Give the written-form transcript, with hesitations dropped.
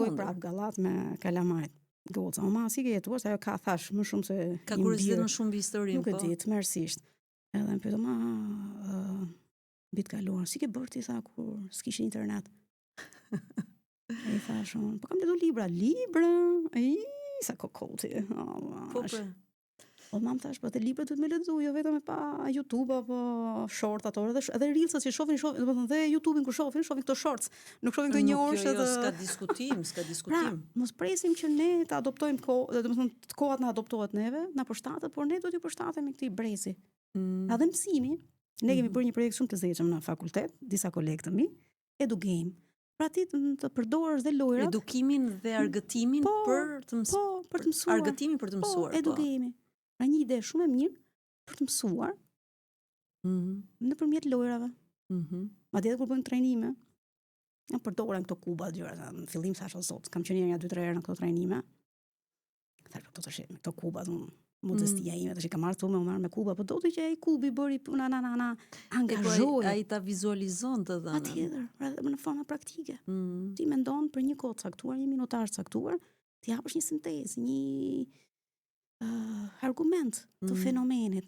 Goj prap gallat me kalamajt. Goca, o ma, si ke jetuar, se ajo ka thash më shumë se Ka kuriozitet më shumë mbi historinë, Nuk e po. di, tmerrësisht. Edhe më pyet, ma, uh, mbi të kaluar, si ke bërë ti, tha, kur s'kishin internet? E i thash unë, po kam lexuar libra, libra, i, sa kokoti. Oh, po, po. Po mam thash, po te libra duhet me lexu, jo vetëm e pa YouTube apo short ato, edhe edhe reelsat që shohin, shohin, domethënë dhe YouTube-in kur shohin, shohin këto shorts, nuk shohin këto një orë jo, jo, s'ka diskutim, s'ka pra, diskutim. Pra, mos presim që ne të adoptojmë kohë, domethënë të koha të na adoptohet neve, na përshtatet, por ne duhet t'i përshtatemi këtij brezi. Edhe mësimi, ne kemi bërë një projekt shumë të lezetshëm në fakultet, disa kolegë të mi, Edu Game. Pra ti të, të përdorësh dhe lojrat. Edukimin dhe argëtimin po, për të mësuar. Po, për të mësuar. Argëtimin për të po, mësuar. Po, edugame. Pra një ide shumë e mirë për të mësuar. Mm -hmm. Nëpërmjet lojrave. Mm -hmm. Madje edhe kur bëjmë trajnime, ja përdoren këto kuba gjëra, në fillim thash o zot, kam qenë një 2-3 herë në këto trajnime. Thash po këto tash me këto kuba, unë modestia mm. ime, tash i kam marrë këtu me u marrë me kuba, po do të që ai kubi bëri puna na na na angazhoi. Po ai, ai ta vizualizon të dhënën. Patjetër, pra edhe në forma praktike. Ti mendon për një kohë të caktuar, një minutazh të caktuar, ti japësh një sintezë, një uh, argument të fenomenit.